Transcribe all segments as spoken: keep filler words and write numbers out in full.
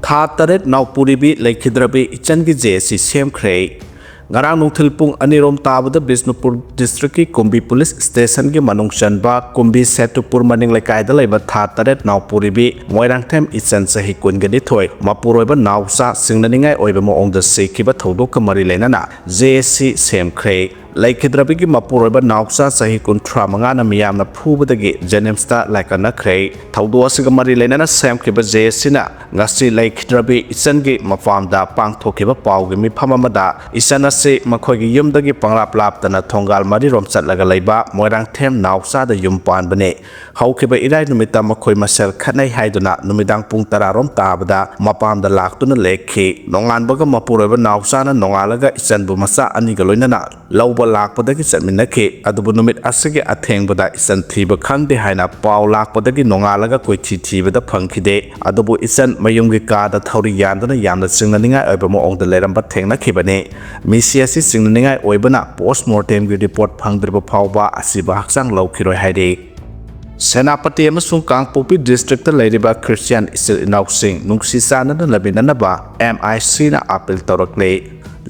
ꯊꯥ ꯇꯔꯦꯠ ꯅꯥꯎꯄꯨꯔꯤꯕꯤ ꯂꯩꯈꯤꯗ꯭ꯔꯕꯤ ꯏꯆꯟꯒꯤ J S C ꯁꯦꯝꯈ꯭ꯔꯦ꯫ ꯉꯔꯥꯡ ꯅꯨꯡꯊꯤꯜ ꯄꯨꯡ ꯑꯅꯤꯔꯣꯝ ꯇꯥꯕꯗ ꯕꯤꯁꯅꯨꯄꯨꯔ ꯗꯤꯁꯇ꯭ꯔꯤꯛꯀꯤ ꯀꯨꯝꯕꯤ ꯄꯨꯂꯤꯁ ꯁ꯭ꯇꯦꯁꯟꯒꯤ ꯃꯅꯨꯡ ꯆꯟꯕ ꯀꯨꯝꯕꯤ ꯁꯦꯇꯨꯄꯨꯔ ꯃꯅꯤꯡ ꯂꯩꯀꯥꯏꯗ ꯂꯩꯕ ꯊꯥ ꯇꯔꯦꯠ ꯅꯥꯎꯄꯨꯔꯤꯕꯤ ꯃꯣꯏꯔꯥꯡꯊꯦꯝ ꯏꯆꯟ ꯆꯍꯤ ꯀꯨꯟꯒ ꯅꯤꯊꯣꯏ ꯃꯄꯨꯔꯣꯏꯕ ꯅꯥꯎꯆꯥ ꯁꯤꯡꯅꯅꯤꯡꯉꯥꯏ ꯑꯣꯏꯕ ꯃꯑꯣꯡꯗ ꯁꯤꯈꯤꯕ ꯊꯧꯗꯣꯛꯀ ꯃꯔꯤ ꯂꯩꯅꯅ ꯖꯦ ꯑꯦꯁ ꯁꯤ ꯁꯦꯝꯈ꯭ꯔꯦ꯫ ꯂꯩꯈꯤꯗ꯭ꯔꯕꯤꯒꯤ ꯃꯄꯨꯔꯣꯏꯕ ꯅꯥꯎꯆꯥ ꯆꯍꯤ ꯀꯨꯟꯊ꯭ꯔꯥ ꯃꯉꯥꯅ ꯃꯤꯌꯥꯝꯅ ꯐꯨꯕꯗꯒꯤ ꯖꯦꯅꯤꯝꯁꯇ ꯂꯥꯏꯀꯠꯅꯈ꯭ꯔꯦ꯫ ꯊꯧꯗꯣꯛ ꯑꯁꯤꯒ ꯃꯔꯤ ꯂꯩꯅꯅ ꯁꯦꯝꯈꯤꯕ ꯖꯦ ꯑꯦꯁ ꯁꯤꯅ ꯉꯁꯤ ꯂꯩꯈꯤꯗ꯭ꯔꯕꯤ ꯏꯆꯟꯒꯤ ꯃꯄꯥꯝꯗ ꯄꯥꯡꯊꯣꯛꯈꯤꯕ ꯄꯥꯎꯒꯤ ꯃꯤꯐꯝ ꯑꯃꯗ ꯏꯆꯟ ꯑꯁꯤ ꯃꯈꯣꯏꯒꯤ ꯌꯨꯝꯗꯒꯤ ꯄꯪꯂꯥꯞ ꯂꯥꯞꯇꯅ ꯊꯣꯡꯒꯥꯜ ꯃꯔꯤꯔꯣꯝ ꯆꯠꯂꯒ ꯂꯩꯕ ꯃꯣꯏꯔꯥꯡꯊꯦꯝ ꯅꯥꯎꯆꯥꯗ ꯌꯨꯝ ꯄꯥꯟꯕꯅꯤ꯫ ꯍꯧꯈꯤꯕ ꯏꯔꯥꯏ ꯅꯨꯃꯤꯠꯇ ꯃꯈꯣꯏ ꯃꯁꯦꯜ ꯈꯠꯅꯩ ꯍꯥꯏꯗꯨꯅ ꯅꯨꯃꯤꯗꯥꯡ ꯄꯨꯡ ꯇꯔꯥꯔꯣꯝ ꯇꯥꯕꯗ ꯃꯄꯥꯝꯗ ꯂꯥꯛꯇꯨꯅ ꯂꯦꯛꯈꯤ꯫ ꯅꯣꯡꯉꯥꯟꯕꯒ ꯃꯄꯨꯔꯣꯏꯕ ꯅꯥꯎꯆꯥꯅ ꯅꯣꯡꯉꯥꯜꯂꯒ ꯏꯆꯟꯕꯨ ꯃꯆꯥ ꯑꯅꯤꯒ ꯂꯣꯏꯅꯅ ꯂꯧꯕ ꯂꯥꯛꯄꯗꯒꯤ ꯆꯠꯃꯤꯟꯅꯈꯤ꯫ ꯑꯗꯨꯕꯨ ꯅꯨꯃꯤꯠ ꯑꯁꯤꯒꯤ ꯑꯊꯦꯡꯕꯗ ꯏꯆꯟ ꯊꯤꯕ ꯈꯪꯗꯦ ꯍꯥꯏꯅ ꯄꯥꯎ ꯂꯥꯛꯄꯗꯒꯤ ꯅꯣꯡꯉꯥꯜꯂꯒ ꯀꯣꯏꯊꯤ ꯊꯤꯕꯗ ꯐꯪꯈꯤꯗꯦ꯫ ꯑꯗꯨꯕꯨ ꯏꯆꯟ ꯃꯌꯨꯝꯒꯤ ꯀꯥꯗ ꯊꯧꯔꯤ ꯌꯥꯟꯗꯨꯅ ꯌꯥꯝꯅ ꯆꯤꯡꯅꯅꯤꯡꯉꯥꯏ ꯑꯣꯏꯕ ꯃꯑꯣꯡꯗ ꯂꯩꯔꯝꯕ ꯊꯦꯡꯅꯈꯤꯕꯅꯤ꯫ ꯃꯤꯁꯤ ꯑꯁꯤ ꯆꯤꯡꯅꯅꯤꯡꯉꯥꯏ ꯑꯣꯏꯕꯅ ꯄꯣꯁꯃꯣꯔꯇꯦꯝꯒꯤ ꯔꯤꯄꯣꯔꯠ ꯐꯪꯗ꯭ꯔꯤꯕ ꯐꯥꯎꯕ ꯑꯁꯤꯕ ꯍꯛꯆꯥꯡ ꯂꯧꯈꯤꯔꯣꯏ ꯍꯥꯏꯔꯤ꯫ ꯁꯦꯅꯥꯄꯇꯤ ꯑꯃꯁꯨꯡ ꯀꯥꯡꯄꯣꯛꯄꯤ ꯗꯤꯁꯇ꯭ꯔꯤꯛꯇ ꯂꯩꯔꯤꯕ ꯈ꯭ꯔꯤꯁꯇꯤꯌꯥꯟ ꯏꯆꯤꯜ ꯏꯅꯥꯎꯁꯤꯡ ꯅꯨꯡꯁꯤ ꯆꯥꯟꯅꯅ ꯂꯩꯃꯤꯟꯅꯅꯕ ꯑꯦꯝ ꯑꯥꯏ ꯁꯤꯅ ꯑꯄꯤꯜ ꯇꯧꯔꯛꯂꯤ꯫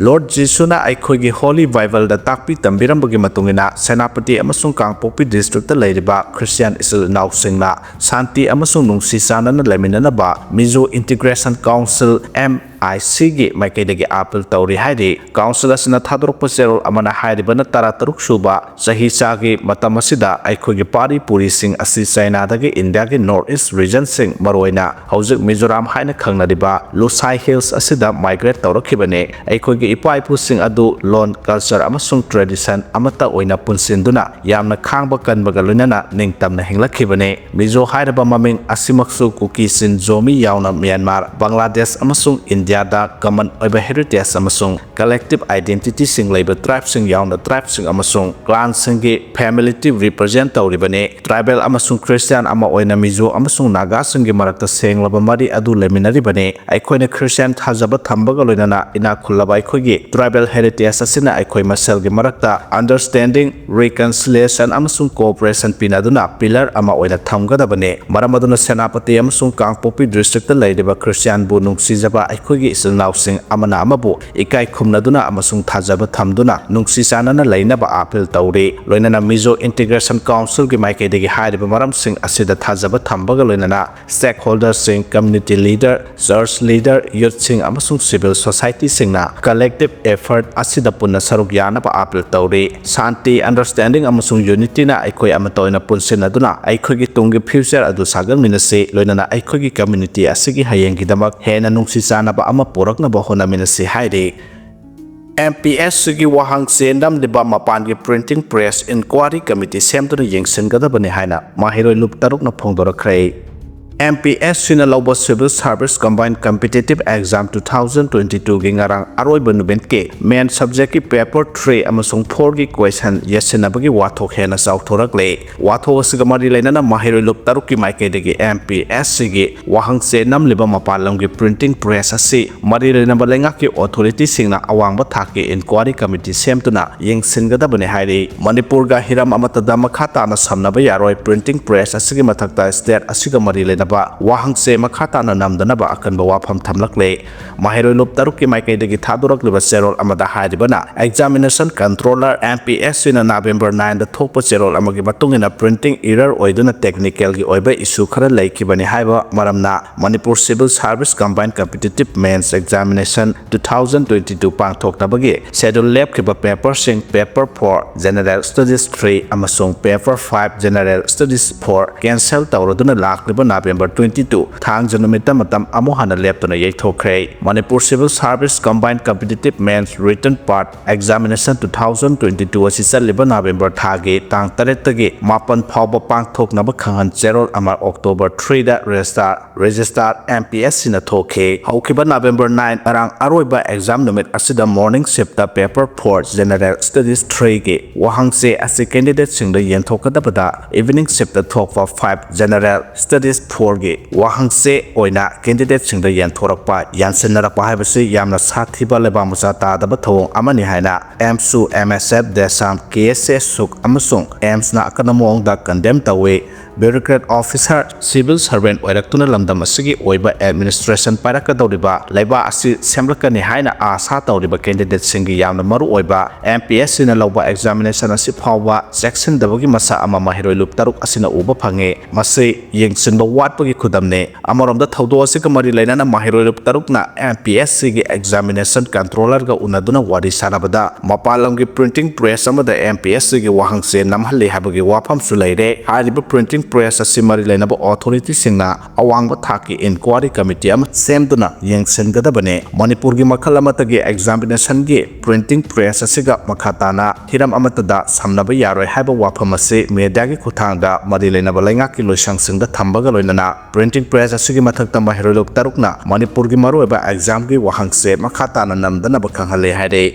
ꯂꯣꯔꯗ ꯖꯤꯁꯨꯅ ꯑꯩꯈꯣꯏꯒꯤ ꯍꯣꯂꯤ ꯕꯥꯏꯕꯜꯗ ꯇꯥꯛꯄꯤ ꯇꯝꯕꯤꯔꯝꯕꯒꯤ ꯃꯇꯨꯡ ꯏꯟꯅ ꯁꯦꯅꯥꯄꯇꯤ ꯑꯃꯁꯨꯡ ꯀꯥꯡꯄꯣꯛꯄꯤ ꯗꯤꯁꯇ꯭ꯔꯤꯛꯇ ꯂꯩꯔꯤꯕ ꯈ꯭ꯔꯤꯁꯇꯤꯌꯥꯟ ꯏꯆꯤꯜ ꯏꯅꯥꯎꯁꯤꯡꯅ ꯁꯥꯟꯇꯤ ꯑꯃꯁꯨꯡ ꯅꯨꯡꯁꯤ ꯆꯥꯟꯅꯅ ꯂꯩꯃꯤꯟꯅꯅꯕ ꯃꯤꯖꯣ ꯏꯟꯇꯤꯒ꯭ꯔꯦꯁꯟ ꯀꯥꯎꯟꯁꯤꯜ, ꯑꯦꯝ ꯑꯥꯏ ꯁꯤꯒꯤ ꯃꯥꯏꯀꯩꯗꯒꯤ ꯑꯄꯤꯜ ꯇꯧꯔꯤ ꯍꯥꯏꯔꯤ꯫ ꯀꯥꯎꯟꯁꯤꯜ ꯑꯁꯤꯅ ꯊꯥꯗꯣꯔꯛꯄ ꯆꯦꯔꯣꯜ ꯑꯃꯅ ꯍꯥꯏꯔꯤꯕꯅ ꯇꯔꯥ ꯇꯔꯨꯛ ꯁꯨꯕ ꯆꯍꯤ ꯆꯥꯒꯤ ꯃꯇꯝ ꯑꯁꯤꯗ ꯑꯩꯈꯣꯏꯒꯤ ꯄꯥꯔꯤ ꯄꯨꯔꯤꯁꯤꯡ ꯑꯁꯤ ꯆꯥꯏꯅꯥꯗꯒꯤ ꯏꯟꯗꯤꯌꯥꯒꯤ ꯅꯣꯔꯠ ꯏꯁ ꯔꯤꯖꯟꯁꯤꯡ, ꯃꯔꯨꯑꯣꯏꯅ ꯍꯧꯖꯤꯛ ꯃꯤꯖꯣꯔꯥꯝ ꯍꯥꯏꯅ ꯈꯪꯅꯔꯤꯕ ꯂꯨꯁꯥꯏ ꯍꯤꯜꯁ ꯑꯁꯤꯗ ꯃꯥꯏꯒ꯭ꯔꯦꯠ ꯇꯧꯔꯛꯈꯤꯕꯅꯤ꯫ ꯑꯩꯈꯣꯏꯒꯤ ꯏꯄꯥ ꯏꯄꯨꯁꯤꯡ ꯑꯗꯨ ꯂꯣꯟ, ꯀꯜꯆꯔ ꯑꯃꯁꯨꯡ ꯇ꯭ꯔꯦꯗꯤꯁꯟ ꯑꯃꯠꯇ ꯑꯣꯏꯅ ꯄꯨꯟꯁꯤꯟꯗꯨꯅ ꯌꯥꯝꯅ ꯈꯥꯡꯕ ꯀꯟꯕꯒ ꯂꯣꯏꯅꯅ ꯅꯤꯡꯇꯝꯅ ꯍꯤꯡꯂꯛꯈꯤꯕꯅꯤ꯫ ꯃꯤꯖꯣ ꯍꯥꯏꯔꯕ ꯃꯃꯤꯡ ꯑꯁꯤꯃꯛꯁꯨ ꯀꯨꯀꯤ, ꯆꯤꯟ, ꯖꯣꯃꯤ ꯌꯥꯎꯅ ꯃ꯭ꯌꯥꯟꯃꯥꯔ, ꯕꯪꯒ꯭ꯂꯥꯗꯦꯁ ꯑꯃꯁꯨꯡ ꯏꯟꯗꯤꯌꯥꯗ ꯀꯃꯟ ꯑꯣꯏꯕ ꯍꯦꯔꯤꯇꯦꯖ ꯑꯃꯁꯨꯡ ꯀꯂꯦꯛꯇꯤꯚ ꯑꯥꯏꯗꯦꯟꯇꯤꯇꯤꯁꯤꯡ ꯂꯩꯕ ꯇ꯭ꯔꯥꯏꯕꯁꯤꯡ ꯌꯥꯎꯅ ꯇ꯭ꯔꯥꯏꯕꯁꯤꯡ ꯑꯃꯁꯨꯡ ꯀ꯭ꯂꯥꯟꯁꯤꯡꯒꯤ ꯐꯦꯃꯤꯂꯤꯇꯤ ꯔꯤꯄ꯭ꯔꯖꯦꯟ ꯇꯧꯔꯤꯕꯅꯤ꯫ ꯇ꯭ꯔꯥꯏꯕꯦꯜ ꯑꯃꯁꯨꯡ ꯈ꯭ꯔꯤꯁꯇꯤꯌꯥꯟ ꯑꯃ ꯑꯣꯏꯅ ꯃꯤꯖꯣ ꯑꯃꯁꯨꯡ ꯅꯥꯒꯥꯁꯤꯡꯒꯤ ꯃꯔꯛꯇ ꯁꯦꯡꯂꯕ ꯃꯔꯤ ꯑꯗꯨ ꯂꯩꯃꯤꯟꯅꯔꯤꯕꯅꯤ꯫ ꯑꯩꯈꯣꯏꯅ ꯈ꯭ꯔꯤꯁꯇꯤꯌꯥꯟ ꯊꯥꯖꯕ ꯊꯝꯕꯒ ꯂꯣꯏꯅꯅ ꯏꯅꯥꯛ ꯈꯨꯜꯂꯕ ꯑꯩꯈꯣꯏ ꯑꯩꯈꯣꯏꯒꯤ tribal heritage ꯑꯁꯤꯅ ꯑꯩꯈꯣꯏ ꯃꯁꯦꯜꯒꯤ ꯃꯔꯛꯇ understanding, reconciliation ꯑꯃꯁꯨꯡ cooperation ꯄꯤꯅꯗꯨꯅ pillar ꯑꯃ ꯑꯣꯏꯅ ꯊꯝꯒꯗꯕꯅꯤ꯫ ꯃꯔꯝ ꯑꯗꯨꯅ ꯁꯦꯅꯥꯄꯇꯤ ꯑꯃꯁꯨꯡ ꯀꯥꯡꯄꯣꯛꯄꯤ district ꯂꯩꯔꯤꯕ Christianꯕꯨ ꯅꯨꯡꯁꯤꯖꯕ ꯑꯩꯈꯣꯏꯒꯤ ꯏꯆꯤꯜ ꯏꯅꯥꯎꯁꯤꯡ ꯑꯃꯅ ꯑꯃꯕꯨ ꯏꯀꯥꯏ ꯈꯨꯝꯅꯗꯨꯅ ꯑꯃꯁꯨꯡ ꯊꯥꯖꯕ ꯊꯝꯗꯨꯅ ꯅꯨꯡꯁꯤ ꯆꯥꯟꯅꯅ ꯂꯩꯅꯕ appeal ꯇꯧꯔꯤ꯫ ꯂꯣꯏꯅꯅ Mizo Integration Councilꯒꯤ ꯃꯥꯏꯀꯩꯗꯒꯤ ꯍꯥꯏꯔꯤꯕ ꯃꯔꯝꯁꯤꯡ ꯑꯁꯤꯗ ꯊꯥꯖꯕ ꯊꯝꯕꯒ ꯂꯣꯏꯅꯅ stakeholderꯁꯤꯡ, community leader, church leader, youthꯁꯤꯡ ꯑꯃꯁꯨꯡ civil societyꯁꯤꯡꯅ collective effort ꯑꯁꯤꯗ ꯄꯨꯟꯅ ꯁꯔꯨꯛ ꯌꯥꯅꯕ appeal ꯇꯧꯔꯤ꯫ ꯁꯥꯟꯇꯤ, understanding ꯑꯃꯁꯨꯡ unityꯅ ꯑꯩꯈꯣꯏ ꯑꯃꯠꯇ ꯑꯣꯏꯅ ꯄꯨꯟꯁꯤꯟꯅꯗꯨꯅ ꯑꯩꯈꯣꯏꯒꯤ ꯇꯨꯡꯒꯤ future ꯑꯗꯨ ꯁꯥꯒꯠꯃꯤꯟꯅꯁꯤ꯫ ꯂꯣꯏꯅꯅ ꯑꯩꯈꯣꯏꯒꯤ community ꯑꯁꯤꯒꯤ ꯍꯌꯦꯡꯒꯤꯗꯃꯛ ꯍꯦꯟꯅ ꯅꯨꯡꯁꯤ ꯆꯥꯟꯅꯕ ꯑꯃ ꯄꯨꯔꯛꯅꯕ ꯍꯣꯠꯅꯃꯤꯟꯅꯁꯤ ꯍꯥꯏꯔꯤ꯫ MPSCꯒꯤ ꯋꯥꯍꯪꯁꯦ ꯅꯝꯂꯤꯕ ꯃꯄꯥꯟꯒꯤ printing press inquiry committee ꯁꯦꯝꯗꯨꯅ ꯌꯦꯡꯁꯤꯟꯒꯗꯕꯅꯤ ꯍꯥꯏꯅ ꯃꯍꯩꯔꯣꯏ ꯂꯨꯞ ꯇꯔꯨꯛꯅ ꯐꯣꯡꯗꯣꯔꯛꯈ꯭ꯔꯦ꯫ MPSCꯅ ꯂꯧꯕ Civil Service Combined Competitive Exam two thousand twenty twoꯒꯤ ꯉꯔꯥꯡ ꯑꯔꯣꯏꯕ ꯅꯨꯃꯤꯠꯀꯤ main subjectꯀꯤ paper three ꯑꯃꯁꯨꯡ fourꯒꯤ question ꯌꯦꯠꯁꯤꯟꯅꯕꯒꯤ ꯋꯥꯊꯣꯛ ꯍꯦꯟꯅ ꯆꯥꯎꯊꯣꯔꯛꯂꯦ꯫ ꯋꯥꯊꯣꯛ ꯑꯁꯤꯒ ꯃꯔꯤ ꯂꯩꯅꯅ ꯃꯍꯩꯔꯣꯏ ꯂꯨꯞ ꯇꯔꯨꯛꯀꯤ ꯃꯥꯏꯀꯩꯗꯒꯤ MPSCꯒꯤ ꯋꯥꯍꯪꯁꯦ ꯅꯝꯂꯤꯕ ꯃꯄꯥꯟ ꯂꯝꯒꯤ printing press ꯑꯁꯤ ꯃꯔꯤ ꯂꯩꯅꯕ ꯂꯩꯉꯥꯛꯀꯤ authorityꯁꯤꯡꯅ ꯑꯋꯥꯡꯕ ꯊꯥꯛꯀꯤ inquiry committee ꯁꯦꯝꯗꯨꯅ ꯌꯦꯡꯁꯤꯟꯒꯗꯕꯅꯤ ꯍꯥꯏꯔꯤ꯫ ꯃꯅꯤꯄꯨꯔꯒ ꯍꯤꯔꯝ ꯑꯃꯠꯇꯗ ꯃꯈꯥ ꯇꯥꯅ ꯁꯝꯅꯕ ꯌꯥꯔꯣꯏ꯫ Printing press ꯑꯁꯤꯒꯤ ꯃꯊꯛꯇ state ꯑꯁꯤꯒ ꯃꯔꯤ ꯂꯩꯅꯕ ꯋꯥꯍꯪꯁꯦ ꯃꯈꯥ ꯇꯥꯅ ꯅꯝꯗꯅꯕ ꯑꯀꯟꯕ ꯋꯥꯐꯝ ꯊꯝꯂꯛꯂꯦ꯫ ꯃꯍꯩꯔꯣꯏ ꯂꯨꯞ ꯇꯔꯨꯛꯀꯤ ꯃꯥꯏꯀꯩꯗꯒꯤ ꯊꯥꯗꯣꯔꯛꯂꯤꯕ ꯆꯦꯔꯣꯜ ꯑꯃꯗ ꯍꯥꯏꯔꯤꯕꯅ, Examination Controller MPSCꯅ November nineꯗ ꯊꯣꯛꯄ ꯆꯦꯔꯣꯜ ꯑꯃꯒꯤ ꯃꯇꯨꯡ ꯏꯟꯅ printing error ꯑꯣꯏꯗꯨꯅ technicalꯒꯤ ꯑꯣꯏꯕ issue ꯈꯔ ꯂꯩꯈꯤꯕꯅꯤ ꯍꯥꯏꯕ ꯃꯔꯝꯅ Manipur Civil Service Combined Competitive Mains Examination two thousand twenty two ꯄꯥꯡꯊꯣꯛꯅꯕꯒꯤ schedule ꯂꯦꯞꯈꯤꯕ paperꯁꯤꯡ, paper four, General Studies three ꯑꯃꯁꯨꯡ paper five, General Studies four cancel ꯇꯧꯔꯗꯨꯅ ꯂꯥꯛꯂꯤꯕ November twenty two ꯊꯥꯡꯖ ꯅꯨꯃꯤꯠꯇ ꯃꯇꯝ ꯑꯃꯨꯛ ꯍꯟꯅ ꯂꯦꯞꯇꯨꯅ ꯌꯩꯊꯣꯛꯈ꯭ꯔꯦ꯫ Manipur Civil Service Combined Competitive Mains Written Part Examination two thousand twenty two ꯑꯁꯤ ꯆꯠꯂꯤꯕ November ꯊꯥꯒꯤ ꯇꯥꯡ ꯇꯔꯦꯠꯇꯒꯤ ꯃꯥꯄꯟ ꯐꯥꯎꯕ ꯄꯥꯡꯊꯣꯛꯅꯕ ꯈꯪꯍꯟ ꯆꯦꯔꯣꯜ ꯑꯃ October threeꯗ register, Registrar MPSCꯅ ꯊꯣꯛꯈꯤ꯫ ꯍꯧꯈꯤꯕ November nine ꯉꯔꯥꯡ ꯑꯔꯣꯏꯕ exam ꯅꯨꯃꯤꯠ ꯑꯁꯤꯗ morning shiftꯇ paper four General Studies threeꯒꯤ ꯋꯥꯍꯪ ꯆꯦ ꯑꯁꯤ candidateꯁꯤꯡꯗ ꯌꯦꯟꯊꯣꯛꯀꯗꯕꯗ evening shiftꯇ ꯊꯣꯛꯄ five General Studies four ꯒꯤ ꯋꯥꯍꯪꯁꯦ ꯑꯣꯏꯅ candidateꯁꯤꯡꯗ ꯌꯦꯟꯊꯣꯔꯛꯄ, ꯌꯥꯟꯁꯤꯟꯅꯔꯛꯄ ꯍꯥꯏꯕꯁꯤ ꯌꯥꯝꯅ ꯁꯥꯊꯤꯕ ꯂꯩꯕꯥꯛ ꯃꯆꯥ ꯇꯥꯗꯕ ꯊꯧꯑꯣꯡ ꯑꯃꯅꯤ ꯍꯥꯏꯅ AIIMSꯁꯨ, MSF, DESAM, KSA, SoC ꯑꯃꯁꯨꯡ AIIMSꯅ ꯑꯀꯟꯕ ꯃꯑꯣꯡꯗ condemn ꯇꯧꯏ꯫ Bureaucrat officer, civil servant ꯑꯣꯏꯔꯛꯇꯨꯅ ꯂꯝꯗꯝ ꯑꯁꯤꯒꯤ ꯑꯣꯏꯕ administration ꯄꯥꯏꯔꯛꯀꯗꯧꯔꯤꯕ ꯂꯩꯕꯥꯛ ꯑꯁꯤ ꯁꯦꯝꯂꯛꯀꯅꯤ ꯍꯥꯏꯅ ꯑꯥꯁꯥ ꯇꯧꯔꯤꯕ candidateꯁꯤꯡꯒꯤ ꯌꯥꯝꯅ ꯃꯔꯨ ꯑꯣꯏꯕ MPSCꯅ ꯂꯧꯕ examination ꯑꯁꯤ ꯐꯥꯎꯕ ꯆꯦꯛꯁꯤꯟꯗꯕꯒꯤ ꯃꯁꯛ ꯑꯃ ꯃꯍꯩꯔꯣꯏ ꯂꯨꯞ ꯇꯔꯨꯛ ꯑꯁꯤꯅ ꯎꯕ ꯐꯪꯉꯤ꯫ ꯃꯁꯤ ꯌꯦꯡꯁꯤꯟꯕ ꯋꯥꯠꯄꯒꯤ ꯈꯨꯗꯝꯅꯤ꯫ ꯑꯃꯔꯣꯝꯗ ꯊꯧꯗꯣꯛ ꯑꯁꯤꯒ ꯃꯔꯤ ꯂꯩꯅꯅ ꯃꯍꯩꯔꯣꯏ ꯂꯨꯞ ꯇꯔꯨꯛꯅ MPSCꯒꯤ examination controllerꯒ ꯎꯅꯗꯨꯅ ꯋꯥꯔꯤ ꯁꯥꯟꯅꯕꯗ ꯃꯄꯥꯟ ꯂꯝꯒꯤ printing press ꯑꯃꯗ MPSCꯒꯤ ꯋꯥꯍꯪꯁꯦ ꯅꯝꯍꯜꯂꯤ ꯍꯥꯏꯕꯒꯤ ꯋꯥꯐꯝꯁꯨ ꯂꯩꯔꯦ꯫ ꯍꯥꯏꯔꯤꯕ printing press ꯑꯁꯤ ꯃꯔꯤ ꯂꯩꯅꯕ authorityꯁꯤꯡꯅ ꯑꯋꯥꯡꯕ ꯊꯥꯛꯀꯤ inquiry committee ꯑꯃ ꯁꯦꯝꯗꯨꯅ ꯌꯦꯡꯁꯤꯟꯒꯗꯕꯅꯤ꯫ ꯃꯅꯤꯄꯨꯔꯒꯤ ꯃꯈꯜ ꯑꯃꯠꯇꯒꯤ examinationꯒꯤ printing press ꯑꯁꯤꯒ ꯃꯈꯥ ꯇꯥꯅ ꯍꯤꯔꯝ ꯑꯃꯠꯇꯗ ꯁꯝꯅꯕ ꯌꯥꯔꯣꯏ ꯍꯥꯏꯕ ꯋꯥꯐꯝ ꯑꯁꯤ mediaꯒꯤ ꯈꯨꯠꯊꯥꯡꯗ ꯃꯔꯤ ꯂꯩꯅꯕ ꯂꯩꯉꯥꯛꯀꯤ ꯂꯣꯏꯁꯪꯁꯤꯡꯗ ꯊꯝꯕꯒ ꯂꯣꯏꯅꯅ printing press ꯑꯁꯤꯒꯤ ꯃꯊꯛꯇ ꯃꯍꯩꯔꯣꯏ ꯂꯨꯞ ꯇꯔꯨꯛꯅ ꯃꯅꯤꯄꯨꯔꯒꯤ ꯃꯔꯨꯑꯣꯏꯕ examꯒꯤ ꯋꯥꯍꯪꯁꯦ ꯃꯈꯥ ꯇꯥꯅ ꯅꯝꯗꯅꯕ ꯈꯪꯍꯜꯂꯦ ꯍꯥꯏꯔꯦ꯫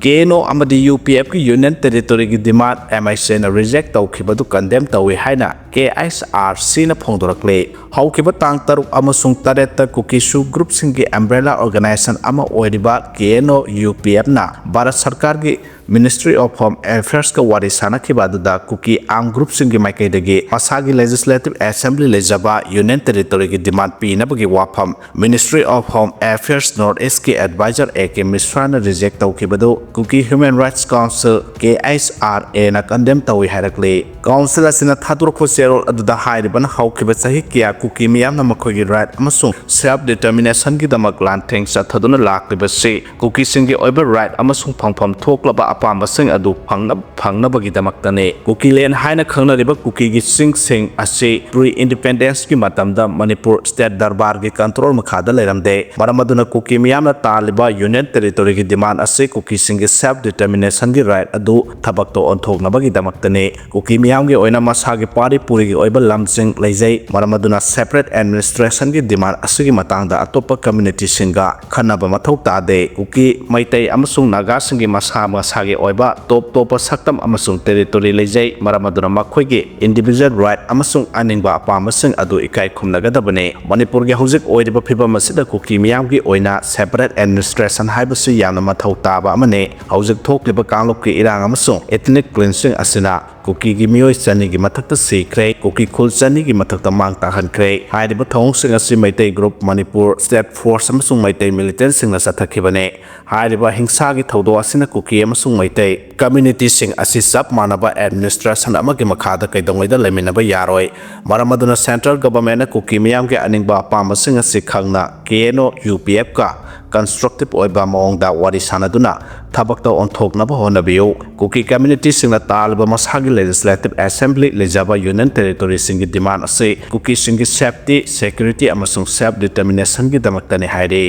KNO ꯑꯃꯗꯤ UPFꯀꯤ Union Territoryꯒꯤ demand MICꯅ reject ꯇꯧꯈꯤꯕꯗꯨ condemn ꯇꯧꯏ ꯍꯥꯏꯅ KHRCꯅ ꯐꯣꯡꯗꯣꯔꯛꯂꯤ꯫ ꯍꯧꯈꯤꯕ ꯇꯥꯡ ꯇꯔꯨꯛ ꯑꯃꯁꯨꯡ ꯇꯔꯦꯠꯇ ꯀꯨꯀꯤ SoO groupꯁꯤꯡꯒꯤ umbrella organization ꯑꯃ ꯑꯣꯏꯔꯤꯕ KNO UPFꯅ ꯚꯥꯔꯠ ꯁꯔꯀꯥꯔꯒꯤ Ministry of Home Affairsꯀ ꯋꯥꯔꯤ ꯁꯥꯟꯅꯈꯤꯕ ꯑꯗꯨꯗ ꯀꯨꯀꯤ armed groupꯁꯤꯡꯒꯤ ꯃꯥꯏꯀꯩꯗꯒꯤ ꯃꯁꯥꯒꯤ Legislative Assembly ꯂꯩꯖꯕ Union Territoryꯒꯤ demand ꯄꯤꯅꯕꯒꯤ ꯋꯥꯐꯝ Ministry of Home Affairs North Eastꯀꯤ advisor A K Mishraꯅ reject ꯇꯧꯈꯤꯕꯗꯨ Kuki Human Rights Council, KHRAꯅ condemn ꯇꯧꯏ ꯍꯥꯏꯔꯛꯂꯤ꯫ Council ꯑꯁꯤꯅ ꯊꯥꯗꯣꯔꯛꯄ ꯆꯦꯔꯣꯜ ꯑꯗꯨꯗ ꯍꯥꯏꯔꯤꯕꯅ ꯍꯧꯈꯤꯕ ꯆꯍꯤ ꯀꯌꯥ ꯀꯨꯀꯤ ꯃꯤꯌꯥꯝꯅ ꯃꯈꯣꯏꯒꯤ right ꯑꯃꯁꯨꯡ self determinationꯒꯤꯗꯃꯛ ꯂꯥꯟꯊꯦꯡ ꯆꯠꯊꯗꯨꯅ ꯂꯥꯛꯂꯤꯕꯁꯤ ꯀꯨꯀꯤꯁꯤꯡꯒꯤ ꯑꯣꯏꯕ right ꯑꯃꯁꯨꯡ ꯐꯪꯐꯝ ꯊꯣꯛꯂꯕ ꯑꯄꯥꯝꯕꯁꯤꯡ ꯑꯗꯨ ꯐꯪꯅ-, ꯐꯪꯅꯕꯒꯤꯗꯃꯛꯇꯅꯤ꯫ ꯀꯨꯀꯤꯂꯦꯟ ꯍꯥꯏꯅ ꯈꯪꯅꯔꯤꯕ ꯀꯨꯀꯤꯒꯤ ꯆꯤꯡꯁꯤꯡ ꯑꯁꯤ pre-independenceꯀꯤ ꯃꯇꯝꯗ ꯃꯅꯤꯄꯨꯔ state ꯗꯔꯕꯥꯔꯒꯤ control ꯃꯈꯥꯗ ꯂꯩꯔꯝꯗꯦ꯫ ꯃꯔꯝ ꯑꯗꯨꯅ ꯀꯨꯀꯤ ꯃꯤꯌꯥꯝꯅ ꯇꯥꯜꯂꯤꯕ Union Territoryꯒꯤ demand ꯑꯁꯤ ꯀꯨꯀꯤꯁꯤꯡꯒꯤ self determinationꯒꯤ right ꯑꯗꯨ ꯊꯕꯛꯇ ꯑꯣꯟꯊꯣꯛꯅꯕꯒꯤꯗꯃꯛꯇꯅꯤ꯫ ꯀꯨꯀꯤ ꯃꯤꯌꯥꯝꯒꯤ ꯑꯣꯏꯅ ꯃꯁꯥꯒꯤ ꯄꯥꯔꯤ ꯄꯨꯔꯤꯒꯤ ꯑꯣꯏꯕ ꯂꯝꯁꯤꯡ ꯂꯩꯖꯩ꯫ ꯃꯔꯝ ꯑꯗꯨꯅ separate administrationꯒꯤ demand ꯑꯁꯤꯒꯤ ꯃꯇꯥꯡꯗ ꯑꯇꯣꯞꯄ communityꯁꯤꯡꯒ ꯈꯟꯅꯕ ꯃꯊꯧ ꯇꯥꯗꯦ꯫ ꯀꯨꯀꯤ, ꯃꯩꯇꯩ ꯑꯃꯁꯨꯡ ꯅꯥꯒꯥꯁꯤꯡꯒꯤ ꯃꯁꯥ ꯃꯁꯥ ꯃꯁꯥꯒꯤ ꯑꯣꯏꯕ ꯇꯣꯞ ꯇꯣꯞꯄ ꯁꯛꯇꯝ ꯑꯃꯁꯨꯡ territory ꯂꯩꯖꯩ꯫ ꯃꯔꯝ ꯑꯗꯨꯅ ꯃꯈꯣꯏꯒꯤ individual right ꯑꯃꯁꯨꯡ ꯑꯅꯤꯡꯕ ꯑꯄꯥꯝꯕꯁꯤꯡ ꯑꯗꯨ ꯏꯀꯥꯏ ꯈꯨꯝꯅꯒꯗꯕꯅꯤ꯫ ꯃꯅꯤꯄꯨꯔꯒꯤ ꯍꯧꯖꯤꯛ ꯑꯣꯏꯔꯤꯕ ꯐꯤꯕꯝ ꯑꯁꯤꯗ ꯀꯨꯀꯤ ꯃꯤꯌꯥꯝꯒꯤ ꯑꯣꯏꯅ separate administration ꯍꯥꯏꯕꯁꯤ ꯌꯥꯝꯅ ꯃꯊꯧ ꯇꯥꯕ ꯑꯃꯅꯤ꯫ ꯍꯧꯖꯤꯛ ꯊꯣꯛꯂꯤꯕ ꯀꯥꯡꯂꯨꯞꯀꯤ ꯏꯔꯥꯡ ꯑꯃꯁꯨꯡ ethnic cleansing ꯑꯁꯤꯅ ꯀꯨꯀꯤꯒꯤ ꯃꯤꯑꯣꯏ ꯆꯅꯤꯒꯤ ꯃꯊꯛꯇ ꯁꯤꯈ꯭ꯔꯦ, ꯀꯨꯀꯤ ꯈꯨꯜ ꯆꯅꯤꯒꯤ ꯃꯊꯛꯇ ꯃꯥꯡ ꯇꯥꯛꯍꯟꯈ꯭ꯔꯦ꯫ ꯍꯥꯏꯔꯤꯕ ꯊꯧꯑꯣꯡꯁꯤꯡ ꯑꯁꯤ Meitei group, Manipur State Force ꯑꯃꯁꯨꯡ ꯃꯩꯇꯩ militantꯁꯤꯡꯅ ꯆꯠꯊꯈꯤꯕꯅꯤ꯫ ꯍꯥꯏꯔꯤꯕ ꯍꯤꯡꯁꯥꯒꯤ ꯊꯧꯗꯣꯛ ꯑꯁꯤꯅ ꯀꯨꯀꯤ ꯑꯃꯁꯨꯡ ꯃꯩꯇꯩ communityꯁꯤꯡ ꯑꯁꯤ ꯆꯞ ꯃꯥꯟꯅꯕ administration ꯑꯃꯒꯤ ꯃꯈꯥꯗ ꯀꯩꯗꯧꯉꯩꯗ ꯂꯩꯃꯤꯟꯅꯕ ꯌꯥꯔꯣꯏ꯫ ꯃꯔꯝ ꯑꯗꯨꯅ central governmentꯅ ꯀꯨꯀꯤ ꯃꯤꯌꯥꯝꯒꯤ ꯑꯅꯤꯡꯕ ꯑꯄꯥꯝꯕꯁꯤꯡ ꯑꯁꯤ ꯈꯪꯅ K N O U P Fꯀ constructive ꯑꯣꯏꯕ ꯃꯑꯣꯡꯗ ꯋꯥꯔꯤ ꯁꯥꯅꯗꯨꯅ ꯊꯕꯛꯇ ꯑꯣꯟꯊꯣꯛꯅꯕ ꯍꯣꯠꯅꯕꯤꯌꯨ꯫ ꯀꯨꯀꯤ communityꯁꯤꯡꯅ ꯇꯥꯜꯂꯤꯕ ꯃꯁꯥꯒꯤ Legislative Assembly ꯂꯩꯖꯕ Union Territoryꯁꯤꯡꯒꯤ demand ꯑꯁꯤ ꯀꯨꯀꯤꯁꯤꯡꯒꯤ safety, security ꯑꯃꯁꯨꯡ self determinationꯒꯤꯗꯃꯛꯇꯅꯤ ꯍꯥꯏꯔꯤ꯫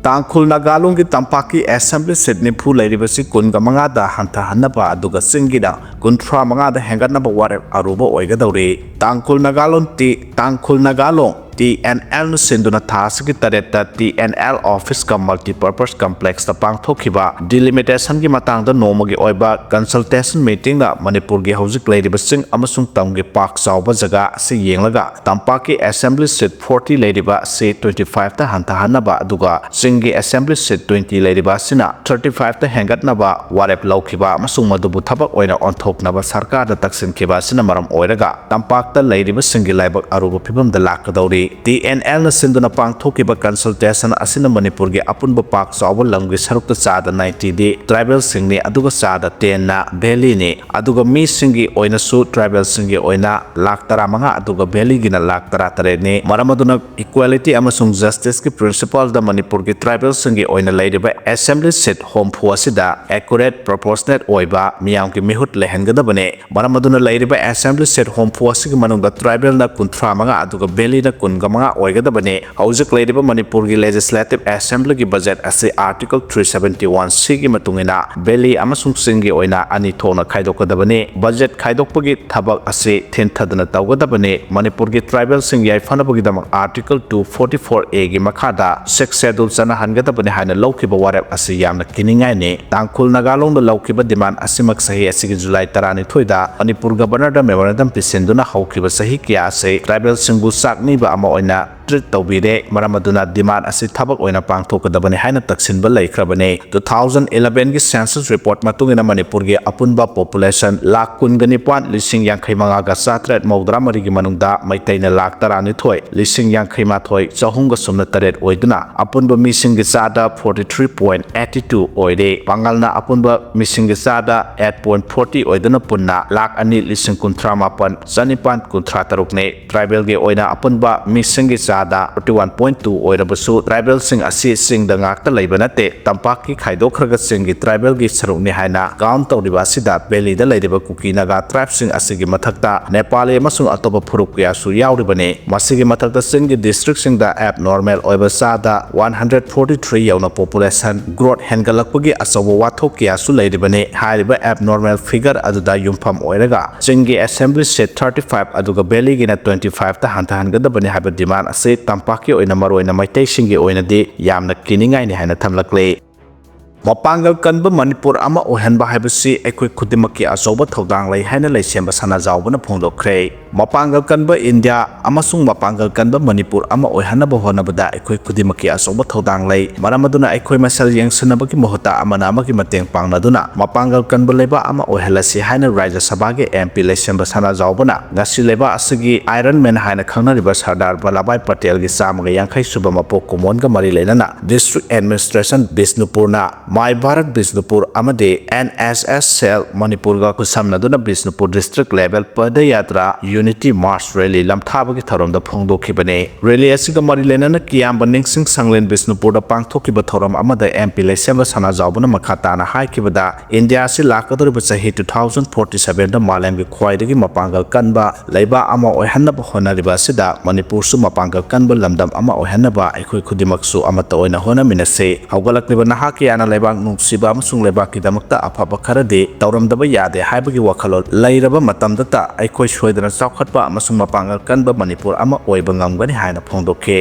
ꯇꯥꯡꯈꯨꯜ ꯅꯥꯒꯥꯂꯣꯡꯒꯤ ꯇꯝꯄꯥꯛꯀꯤ assembly seat ꯅꯤꯐꯨ ꯂꯩꯔꯤꯕꯁꯤ ꯀꯨꯟꯒ ꯃꯉꯥꯗ ꯍꯟꯊꯍꯟꯅꯕ ꯑꯗꯨꯒ ꯆꯤꯡꯒꯤꯅ ꯀꯨꯟꯊ꯭ꯔꯥ ꯃꯉꯥꯗ ꯍꯦꯟꯒꯠꯅꯕ ꯋꯥꯔꯦꯞ ꯑꯔꯨꯕ ꯑꯣꯏꯒꯗꯧꯔꯤ꯫ ꯇꯥꯡꯈꯨꯜ ꯅꯥꯒꯥꯂꯣꯡ ꯇꯤ, ꯇꯥꯡꯈꯨꯜ ꯅꯥꯒꯥꯂꯣꯡ T N Lꯅ ꯁꯤꯟꯗꯨꯅ ꯊꯥ ꯑꯁꯤꯒꯤ ꯇꯔꯦꯠꯇ T N L officeꯀ multipurpose complexꯇ ꯄꯥꯡꯊꯣꯛꯈꯤꯕ delimitationꯒꯤ ꯃꯇꯥꯡꯗ ꯅꯣꯡꯃꯒꯤ ꯑꯣꯏꯕ consultation meetingꯅ ꯃꯅꯤꯄꯨꯔꯒꯤ ꯍꯧꯖꯤꯛ ꯂꯩꯔꯤꯕ ꯆꯤꯡ ꯑꯃꯁꯨꯡ ꯇꯝꯒꯤ ꯄꯥꯛ ꯆꯥꯎꯕ ꯖꯒꯥ ꯑꯁꯤ ꯌꯦꯡꯂꯒ ꯇꯝꯄꯥꯛꯀꯤ assembly seat forty ꯂꯩꯔꯤꯕ ꯑꯁꯤ twenty fiveꯇ ꯍꯟꯊꯍꯟꯅꯕ ꯑꯗꯨꯒ ꯆꯤꯡꯒꯤ assembly seat twenty ꯂꯩꯔꯤꯕ ꯑꯁꯤꯅ thirty fiveꯇ ꯍꯦꯟꯒꯠꯅꯕ ꯋꯥꯔꯦꯞ ꯂꯧꯈꯤꯕ ꯑꯃꯁꯨꯡ ꯃꯗꯨꯕꯨ ꯊꯕꯛ ꯑꯣꯏꯅ ꯑꯣꯟꯊꯣꯛꯅꯕ ꯁꯔꯀꯥꯔꯗ ꯇꯛꯁꯤꯟꯈꯤꯕ ꯑꯁꯤꯅ ꯃꯔꯝ ꯑꯣꯏꯔꯒ ꯇꯝꯄꯥꯛꯇ ꯂꯩꯔꯤꯕꯁꯤꯡꯒꯤ ꯂꯥꯏꯕꯛ ꯑꯔꯨꯕ ꯐꯤꯕꯝꯗ ꯂꯥꯛꯀꯗꯧꯔꯤ꯫ T N Lꯅ ꯁꯤꯟꯗꯨꯅ ꯄꯥꯡꯊꯣꯛꯈꯤꯕ consultation ꯑꯁꯤꯅ ꯃꯅꯤꯄꯨꯔꯒꯤ ꯑꯄꯨꯟꯕ ꯄꯥꯛ ꯆꯥꯎꯕ ꯂꯝꯒꯤ ꯁꯔꯨꯛꯇ ꯆꯥꯗ ninetyꯗꯤ tribalꯁꯤꯡꯅꯤ, ꯑꯗꯨꯒ ꯆꯥꯗ tenꯅ valleyꯅꯤ꯫ ꯑꯗꯨꯒ ꯃꯤꯁꯤꯡꯒꯤ ꯑꯣꯏꯅꯁꯨ tribalꯁꯤꯡꯒꯤ ꯑꯣꯏꯅ ꯂꯥꯈ ꯇꯔꯥꯃꯉꯥ, ꯑꯗꯨꯒ valleyꯒꯤꯅ ꯂꯥꯈ ꯇꯔꯥꯇꯔꯦꯠꯅꯤ꯫ ꯃꯔꯝ ꯑꯗꯨꯅ equality ꯑꯃꯁꯨꯡ justiceꯀꯤ principleꯗ ꯃꯅꯤꯄꯨꯔꯒꯤ tribalꯁꯤꯡꯒꯤ ꯑꯣꯏꯅ ꯂꯩꯔꯤꯕ assembly seat ꯍꯨꯝꯐꯨ ꯑꯁꯤꯗ accurate, proportionate ꯑꯣꯏꯕ ꯃꯤꯌꯥꯝꯒꯤ ꯃꯤꯍꯨꯠ ꯂꯩꯍꯟꯒꯗꯕꯅꯤ꯫ ꯃꯔꯝ ꯑꯗꯨꯅ ꯂꯩꯔꯤꯕ assembly seat ꯍꯨꯝꯐꯨ ꯑꯁꯤꯒꯤ ꯃꯅꯨꯡꯗ tribalꯅ ꯀꯨꯟꯊ꯭ꯔꯥ ꯃꯉꯥ ꯑꯗꯨꯒ valleyꯅ ꯀꯨꯟ ꯃꯉꯥ ꯑꯣꯏꯒꯗꯕꯅꯤ꯫ ꯍꯧꯖꯤꯛ ꯂꯩꯔꯤꯕ ꯃꯅꯤꯄꯨꯔꯒꯤ Legislative Assemblyꯒꯤ budget ꯑꯁꯤ Article three seventy one Cꯒꯤ ꯃꯇꯨꯡ ꯏꯟꯅ valley ꯑꯃꯁꯨꯡ ꯆꯤꯡꯒꯤ ꯑꯣꯏꯅ ꯑꯅꯤ ꯊꯣꯛꯅ ꯈꯥꯏꯗꯣꯛꯀꯗꯕꯅꯤ꯫ Budget ꯈꯥꯏꯗꯣꯛꯄꯒꯤ ꯊꯕꯛ ꯑꯁꯤ ꯊꯤꯟꯊꯗꯅ ꯇꯧꯒꯗꯕꯅꯤ꯫ ꯃꯅꯤꯄꯨꯔꯒꯤ tribalꯁꯤꯡ ꯌꯥꯏꯐꯅꯕꯒꯤꯗꯃꯛ Article two forty four Aꯒꯤ ꯃꯈꯥꯗ Sixth Schedule ꯆꯠꯅꯍꯟꯒꯗꯕꯅꯤ ꯍꯥꯏꯅ ꯂꯧꯈꯤꯕ ꯋꯥꯔꯦꯞ ꯑꯁꯤ ꯌꯥꯝꯅ ꯀꯤꯅꯤꯡꯉꯥꯏꯅꯤ꯫ ꯇꯥꯡꯈꯨꯜ ꯅꯥꯒꯥꯂꯣꯡꯗ ꯂꯧꯈꯤꯕ demand ꯑꯁꯤꯃꯛ ꯆꯍꯤ ꯑꯁꯤꯒꯤ July ꯇꯔꯥꯅꯤꯊꯣꯏꯗ ꯃꯅꯤꯄꯨꯔ Governorꯗ memorandum ꯄꯤꯁꯤꯟꯗꯨꯅ ꯍꯧꯈꯤꯕ ꯆꯍꯤ ꯀꯌꯥ ꯑꯁꯤ tribalꯁꯤꯡꯕꯨ ꯆꯥꯛ ꯅꯤꯕ ꯑꯃ ꯑꯣꯏꯅ treat ꯇꯧꯕꯤꯔꯦ꯫ ꯃꯔꯝ ꯑꯗꯨꯅ demand ꯑꯁꯤ ꯊꯕꯛ ꯑꯣꯏꯅ ꯄꯥꯡꯊꯣꯛꯀꯗꯕꯅꯤ ꯍꯥꯏꯅ ꯇꯛꯁꯤꯟꯕ ꯂꯩꯈ꯭ꯔꯕꯅꯤ꯫ Two thousand elevenꯒꯤ census report ꯃꯇꯨꯡ ꯏꯟꯅ ꯃꯅꯤꯄꯨꯔꯒꯤ ꯑꯄꯨꯟꯕ population ꯂꯥꯈ ꯀꯨꯟꯒ ꯅꯤꯄꯥꯟ, ꯂꯤꯁꯤꯡ ꯌꯥꯡꯈꯩ ꯃꯉꯥꯒ ꯆꯥꯇ꯭ꯔꯦꯠ ꯃꯧꯗ꯭ꯔꯥ ꯃꯔꯤꯒꯤ ꯃꯅꯨꯡꯗ ꯃꯩꯇꯩꯅ ꯂꯥꯈ ꯇꯔꯥꯅꯤꯊꯣꯏ, ꯂꯤꯁꯤꯡ ꯌꯥꯡꯈꯩ ꯃꯥꯊꯣꯏ, ꯆꯍꯨꯝꯒ ꯁꯨꯞꯅ ꯇꯔꯦꯠ ꯑꯣꯏꯗꯨꯅ ꯑꯄꯨꯟꯕ ꯃꯤꯁꯤꯡꯒꯤ ꯆꯥꯗ forty three point eighty two ꯑꯣꯏꯔꯦ꯫ ꯄꯥꯉꯜꯅ ꯑꯄꯨꯟꯕ ꯃꯤꯁꯤꯡꯒꯤ ꯆꯥꯗ eight point forty ꯑꯣꯏꯗꯨꯅ ꯄꯨꯟꯅ ꯂꯥꯈ ꯑꯅꯤ, ꯂꯤꯁꯤꯡ ꯀꯨꯟꯊ꯭ꯔꯥ ꯃꯥꯄꯟ, ꯆꯅꯤꯄꯥꯟ ꯀꯨꯟꯊ꯭ꯔꯥ ꯇꯔꯨꯛꯅꯤ꯫ Tribalꯒꯤ ꯑꯣꯏꯅ ꯑꯄꯨꯟꯕ ꯃꯤꯁꯤꯡꯒꯤ ꯆꯥꯗ forty one point two ꯑꯣꯏꯔꯕꯁꯨ, tribalꯁꯤꯡ ꯑꯁꯤ ꯆꯤꯡꯗ ꯉꯥꯛꯇ ꯂꯩꯕ ꯅꯠꯇꯦ꯫ ꯇꯝꯄꯥꯛꯀꯤ ꯈꯥꯏꯗꯣꯛꯈ꯭ꯔꯒ ꯆꯤꯡꯒꯤ tribalꯒꯤ ꯁꯔꯨꯛꯅꯤ ꯍꯥꯏꯅ count ꯇꯧꯔꯤꯕ ꯑꯁꯤꯗ valleyꯗ ꯂꯩꯔꯤꯕ ꯀꯨꯀꯤ ꯅꯥꯒꯥ tribeꯁꯤꯡ ꯑꯁꯤꯒꯤ ꯃꯊꯛꯇ ꯅꯦꯄꯥꯂꯤ ꯑꯃꯁꯨꯡ ꯑꯇꯣꯞꯄ ꯐꯨꯔꯨꯞ ꯀꯌꯥꯁꯨ ꯌꯥꯎꯔꯤꯕꯅꯤ꯫ ꯃꯁꯤꯒꯤ ꯃꯊꯛꯇ ꯆꯤꯡꯒꯤ districtꯁꯤꯡꯗ abnormal ꯑꯣꯏꯕ ꯆꯥꯗ one hundred forty three ꯌꯧꯅ population growth ꯍꯦꯟꯒꯠꯂꯛꯄꯒꯤ ꯑꯆꯧꯕ ꯋꯥꯊꯣꯛ ꯀꯌꯥꯁꯨ ꯂꯩꯔꯤꯕꯅꯤ꯫ ꯍꯥꯏꯔꯤꯕ abnormal figure ꯑꯗꯨꯗ ꯌꯨꯝꯐꯝ ꯑꯣꯏꯔꯒ ꯆꯤꯡꯒꯤ assembly seat thirty five ꯑꯗꯨꯒ valleyꯒꯤꯅ twenty five ꯇ ꯍꯟꯊꯍꯟꯒꯗꯕꯅꯤ ꯍꯥꯏꯕ demand ꯑꯁꯤ ꯇꯝꯄꯥꯛꯀꯤ ꯑꯣꯏꯅ ꯃꯔꯨꯑꯣꯏꯅ ꯃꯩꯇꯩꯁꯤꯡꯒꯤ ꯑꯣꯏꯅꯗꯤ ꯌꯥꯝꯅ ꯀꯤꯅꯤꯡꯉꯥꯏꯅꯤ ꯍꯥꯏꯅ ꯊꯝꯂꯛꯂꯤ꯫ ꯃꯄꯥꯡꯒꯜ ꯀꯟꯕ ꯃꯅꯤꯄꯨꯔ ꯑꯃ ꯑꯣꯏꯍꯟꯕ ꯍꯥꯏꯕꯁꯤ ꯑꯩꯈꯣꯏ ꯈꯨꯗꯤꯡꯃꯛꯀꯤ ꯑꯆꯧꯕ ꯊꯧꯗꯥꯡ ꯂꯩ ꯍꯥꯏꯅ ꯂꯩꯁꯦꯝꯕ ꯁꯅꯥꯖꯥꯎꯕꯅ ꯐꯣꯡꯗꯣꯛꯈ꯭ꯔꯦ꯫ ꯃꯄꯥꯡꯒꯜ ꯀꯟꯕ ꯏꯟꯗꯤꯌꯥ ꯑꯃꯁꯨꯡ ꯃꯄꯥꯡꯒꯜ ꯀꯟꯕ ꯃꯅꯤꯄꯨꯔ ꯑꯃ ꯑꯣꯏꯍꯟꯅꯕ ꯍꯣꯠꯅꯕꯗ ꯑꯩꯈꯣꯏ ꯈꯨꯗꯤꯡꯃꯛꯀꯤ ꯑꯆꯧꯕ ꯊꯧꯗꯥꯡ ꯂꯩ꯫ ꯃꯔꯝ ꯑꯗꯨꯅ ꯑꯩꯈꯣꯏ ꯃꯁꯦꯜ ꯌꯦꯡꯁꯤꯟꯅꯕꯒꯤ ꯃꯍꯨꯠꯇ ꯑꯃꯅ ꯑꯃꯒꯤ ꯃꯇꯦꯡ ꯄꯥꯡꯅꯗꯨꯅ ꯃꯄꯥꯡꯒꯜ ꯀꯟꯕ ꯂꯩꯕꯥꯛ ꯑꯃ ꯑꯣꯏꯍꯜꯂꯁꯤ ꯍꯥꯏꯅ ꯔꯥꯖ꯭ꯌ ꯁꯚꯥꯒꯤ MP ꯂꯩꯁꯦꯝꯕ ꯁꯅꯥꯖꯥꯎꯕꯅ ꯉꯁꯤ ꯂꯩꯕꯥꯛ ꯑꯁꯤꯒꯤ Iron Man ꯍꯥꯏꯅ ꯈꯪꯅꯔꯤꯕ ꯁꯔꯗꯥꯔ ꯚꯜꯂꯚꯚꯥꯏ ꯄꯇꯦꯜꯒꯤ ꯆꯥꯝꯃꯒ ꯌꯥꯡꯈꯩ ꯁꯨꯕ ꯃꯄꯣꯛ ꯀꯨꯝꯑꯣꯟꯒ ꯃꯔꯤ ꯂꯩꯅꯅ District Administration ꯕꯤꯁꯅꯨꯄꯨꯔꯅ My Bharat Bishnupur ꯑꯃꯗꯤ N S S Cell ꯃꯅꯤꯄꯨꯔꯒ ꯈꯨꯠꯁꯝꯅꯗꯨꯅ Bishnupur district level Padayatra Unity March Rally ꯂꯝꯊꯥꯕꯒꯤ ꯊꯧꯔꯝꯗ ꯐꯣꯡꯗꯣꯛꯈꯤꯕꯅꯤ꯫ Rally ꯑꯁꯤꯒ ꯃꯔꯤ ꯂꯩꯅꯅ ꯀꯤꯌꯥꯝꯕ ꯅꯤꯡꯁꯤꯡ ꯁꯪꯂꯦꯟ ꯕꯤꯁꯅꯨꯄꯨꯔꯗ ꯄꯥꯡꯊꯣꯛꯈꯤꯕ ꯊꯧꯔꯝ ꯑꯃꯗ M P ꯂꯩꯁꯦꯝꯕ ꯁꯅꯥꯖꯥꯎꯕꯅ ꯃꯈꯥ ꯇꯥꯅ ꯍꯥꯏꯈꯤꯕꯗ, ꯏꯟꯗꯤꯌꯥ ꯑꯁꯤ ꯂꯥꯛꯀꯗꯧꯔꯤꯕ ꯆꯍꯤ two thousand forty sevenꯗ ꯃꯥꯂꯦꯝꯒꯤ ꯈ꯭ꯋꯥꯏꯗꯒꯤ ꯃꯄꯥꯡꯒꯜ ꯀꯟꯕ ꯂꯩꯕꯥꯛ ꯑꯃ ꯑꯣꯏꯍꯟꯅꯕ ꯍꯣꯠꯅꯔꯤꯕ ꯑꯁꯤꯗ ꯃꯅꯤꯄꯨꯔꯁꯨ ꯃꯄꯥꯡꯒꯜ ꯀꯟꯕ ꯂꯝꯗꯝ ꯑꯃ ꯑꯣꯏꯍꯟꯅꯕ ꯑꯩꯈꯣꯏ ꯈꯨꯗꯤꯡꯃꯛꯁꯨ ꯑꯃꯠꯇ ꯑꯣꯏꯅ ꯍꯣꯠꯅꯃꯤꯟꯅꯁꯤ꯫ ꯍꯧꯒꯠꯂꯛꯂꯤꯕ ꯅꯍꯥ ꯀꯌꯥꯅ ꯂꯩꯕꯥꯛ ꯅꯨꯡꯁꯤꯕ ꯑꯃꯁꯨꯡ ꯂꯩꯕꯥꯛꯀꯤꯗꯃꯛꯇ ꯑꯐꯕ ꯈꯔꯗꯤ ꯇꯧꯔꯝꯗꯕ ꯌꯥꯗꯦ ꯍꯥꯏꯕꯒꯤ ꯋꯥꯈꯜꯂꯣꯟ ꯂꯩꯔꯕ ꯃꯇꯝꯗꯇ ꯑꯩꯈꯣꯏ ꯁꯣꯏꯗꯅ ꯆꯥꯎꯈꯠꯄ ꯑꯃꯁꯨꯡ ꯃꯄꯥꯡꯒꯜ ꯀꯟꯕ ꯃꯅꯤꯄꯨꯔ ꯑꯃ ꯑꯣꯏꯕ ꯉꯝꯒꯅꯤ ꯍꯥꯏꯅ ꯐꯣꯡꯗꯣꯛꯈꯤ꯫